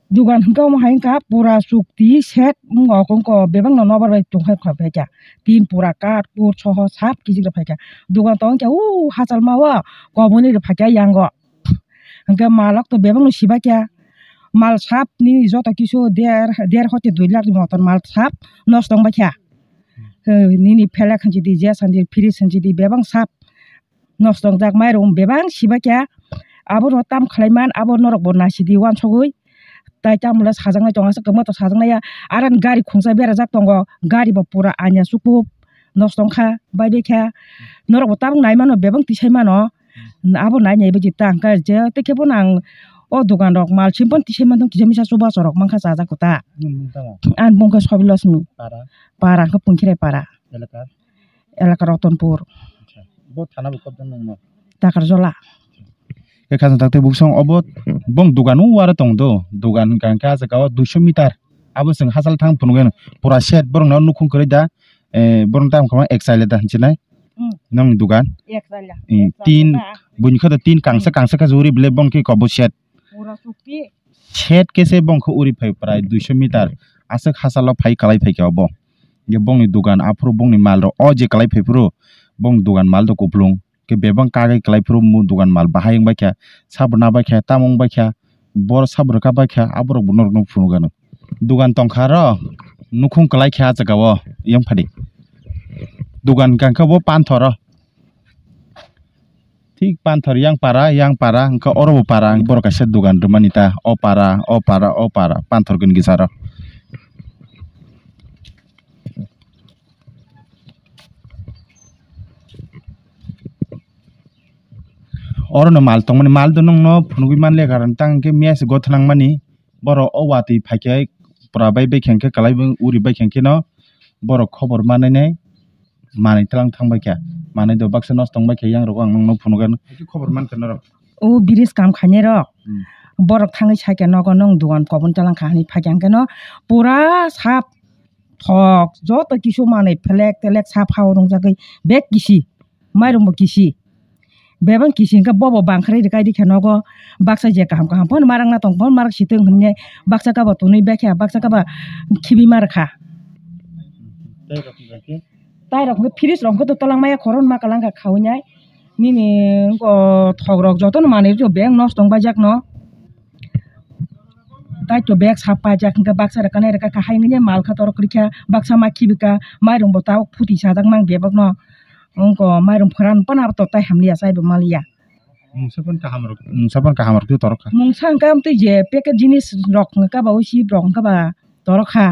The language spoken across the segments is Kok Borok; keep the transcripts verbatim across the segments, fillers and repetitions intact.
Dugan hwnkhe omo hai wngkha pura chukti set wngkha, wngkha bebak no nobar bai tongkhai kha phaikha. Tin pura kat kut soho sap kichik rok phaikha. Dugan tong wngkha o hachal mao koboni rok phaikha yango. Hwnkhe malok to bebak no sibakya. Mal sap nini joto kisu der, der hoite dui lakh ni moton mal sap nosto wngbaikha. He, nini phelek hanjidi, jes hanjidi, fridge hanjidi, bebak sap nosto wngjak, mairung bebak sibakya. Abono tam khlaiman, abo norok bo naisidi uansugui. Tai tamole sajaknai tongo, aswk kwbangma to sajaknai ya. Aroni gari khungsa berajak tongo, gari bo pura anya chukup nosto wngkha, bai bai kha. Norok bo tabuk nai mano, bebak tisai mano. Abo nai nai bai ta hwnkha je, tei khe bono ang o dogan rok mal sim bono tisai mantong, kisa misa chubachu rok mankha chajak kota. Nini mung tamo? Ani mung khe Sobilosmi. Para? Para khe Pungkhirai para. Elaka? Elaka Rotonpur. Acha. Bo thana bo kobjak nungno? Takarjola. Khe khajang tak tei buksong obo bong dogan o wara tong do. Dogan hwnkha khe ah jaga o duiso meter. Abo chwng hachal thang phunukgwi pura set borok no nukhung kwrwi da. Eh, borok tamo khama ek chaila da hinwi sinai. Hmm. Nong dogan. Ek chaila. Eh, ek chaila tin, da. Buini khe tin kangsa kangsa khe uri bele bong khe kobo set. Pura chukti. Set khe se bong khe uri phai prai duiso meter. Aswk hachalo phai kwlai phai khe obo. Ye bongni dogan aphuru bongni mal rok o je kwlai phai phuru bong dogan mal do kuplung. Khe bebak kagwi kwlai phuru mu dogan mal bahai wng bai kha, sabo na bai kha, tamo wng bai kha, boro sabo rwkha bai kha, aborok bo norok no phunukgano. Dogan tong kha aro nukhung kwlai kha ah jaga o, yang phadi. Dogan hwnkha khe bo panthor o. Thik panthor yang para, yang para, hwnkha oro bo para, borok kaisa dogan rwmani ta, o para, o para, o para, panthor gwn gisa aro. Oro no mal tongmani, mal do nongno phunugwi manliya, karon tang hwnkhe mia se gothnang mani, borok o watwi phaikhe pura bai bai khe hwnkhe kwlai bai uri bai khe hwnkhe no borok khobor manwi nai manwi tlang thang bai kha, manwi do baksa nosto wng bai kha, yang rogo ang nongno phunukgano. Khobor mankha norok? O bridge kam khainai rok. Hmm. Borok thangwi sakhe nogo nong dogan kobon tlang kha hinwi phaikha hwnkhe no pura sap thok joto kisu manwi phelek telek sap ha o rwngjagwi bek kisi. Mairung bo kisi. Bebak kisi hwnkhe bobo bangkharwi rwkai rikha nogo. Baksa je kaham kaham phano marak na tong phano marak sitwng hwnwi baksa kabo tonwi bekha baksa kabo khibi ma rwkha. Tei rok hwnkhe? Tai rok hwnkhe fridge rok hwnkhe to tolang maya khoroknwi ma kwlangkha khaui nai. Nini wngkha thok rok jotono manwi rw beng nosto wng baijak no. Tai to bag sap paijak hwnkhe baksa rwkha nai rwkha kha hai hwnwi malkha torok kwrwikha baksa ma khibika mairung bo tabuk phuti sajak mang bebak no. Wngkha mairung phoran phano abo to tai hamliya chaibo maliya. Mungsa phano kaham rok, mungsa phano kaham rok twi torok kha. Mungsa hwnkhe amtwi je packet jinis rok hwnkhe ba ui sip rok hwnkhe ba torok kha.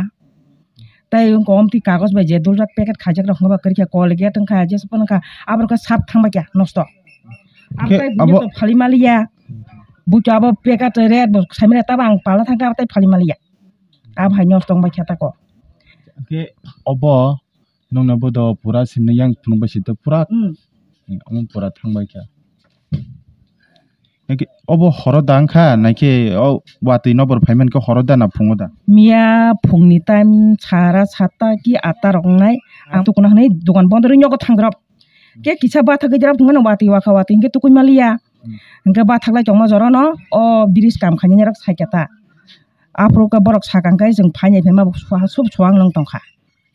Tai wngkha amtwi kagoj bai je duljak packet khaijak rok hwnkhe ba kwrwikha Colgate wngkha jeswk phano wngkha aborok khe sap thangbai kha nosto. Hwnkhe amtwi abo buino to phali maliya. Bucho abo packet red bo saimanya tabo ang pala thangkha abo tai phali maliya. Abo hai nosto wngbai kha tako. Hwnkhe obo nongno bo do pura sini yang phunukbai sito pura. Hmm. Omo pura thangbai kha. Hwnkhe obo horo da wngkha naikhe o watwi nobor phaimankhe horo da na phungo da? Miya phungni time sara satta ki atta rok wngnai. Ang tukuna hwnwi dogan bondo rwi nogo thangrok. Ke kisa bathagwi drop thwngmano watwi wakha watwi hwnkhe tukui maliya. Hmm. Hwnkhe bathaklai tongma jorono o bridge kam khainai rok saikha ta. Aphuru khe borok sakang khe chwng phainai phaima bo sub suang nung tongkha.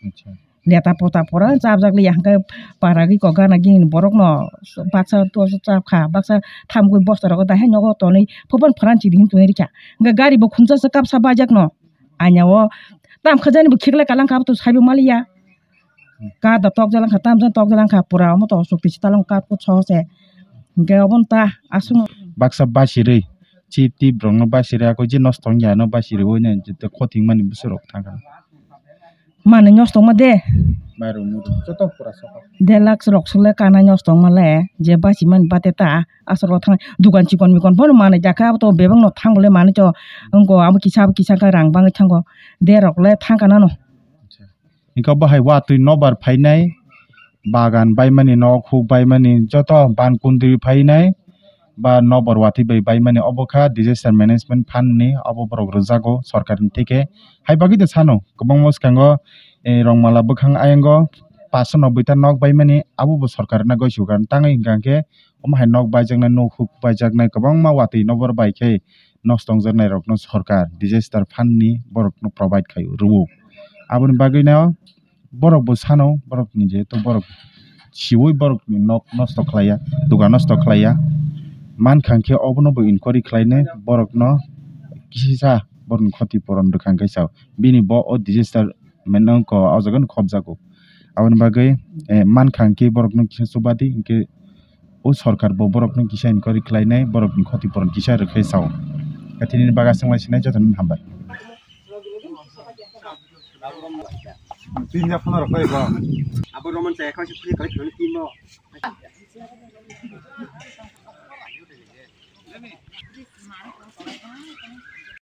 Acha. Leta pota pora chapjak liya hwnkhe paragwi kok gana gini borokno baksa to chapkha baksa thamgwi bosta rogo dahai nogo tonwi phopon phoran chidi hin tonwi rikha. Hwnkhe gari bo khungsa se kapsa bajak no. Anya o tam khajani bo khiklai kalang kha to saibo maliya. Ka da tok jalang kha, tam jan tok jalang kha, pura omo to chukti si talang ka kut soho se. Hwnkhe obo ta aswk. Baksa basirwi, chip tip rok no basirwi, ako je nosto wngya no basirwi, oine jete khothing mani bwswk rok thang kha. Mani nosto ma de. Mairum muirum joto pura sokha. De lakh rok sole kana nosto ma le, je basi mani bate ta, aswk rok thang, dukan chikon mikon bono mani jakha, abo to bebak no thang bole mani to, wngko abo kisa, abo kisa khe rang bangwi thango, de rok le thang kana no. Acha. Hwnkhe bo hai watwi nobar phainai, bagan baimani, nok huk baimani, joto ban kundri phainai, ba nobar watwi bai baimani, obo kha disaster management fund ni, obo borok rwjago sorkar ni theke. Hai bagwi de sano, kwbangma swkango, eh, Rongmala bwkhang ayango paanso nobboi ta nok baimani, abo bo sorkar no goisu gan tangwi hwnkha hwnkhe, omo hai nok baijaknai, nok huk baijaknai, kwbangma watwi nobar bai khe nosto wngjaknairokno sorkar disaster fund ni borokno provide khai rwo. Aboni bagwino borok bo sano, borokni jehetu borok siwi borokni nok nosto khlaiya, dugan nosto khlaiya, mankha hwnkhe obono bo inquiry khlainai, borokno kisa borokni khoti puron rwkha hwnkhe sao. Bini bo o disaster management o jaga no khobjago. Aboni bagwi, eh, mankha hwnkhe borokno kisa chubadi hwnkhe o sorkar bo borokno kisa inquiry khlainai, borokni khoti puron kisa rwkhe sao. Tini bagwi aswk lai sinai jotono hambai. Tin ya phone rok bai ba. Abo Roman chaya kau si free kali kali tin mo.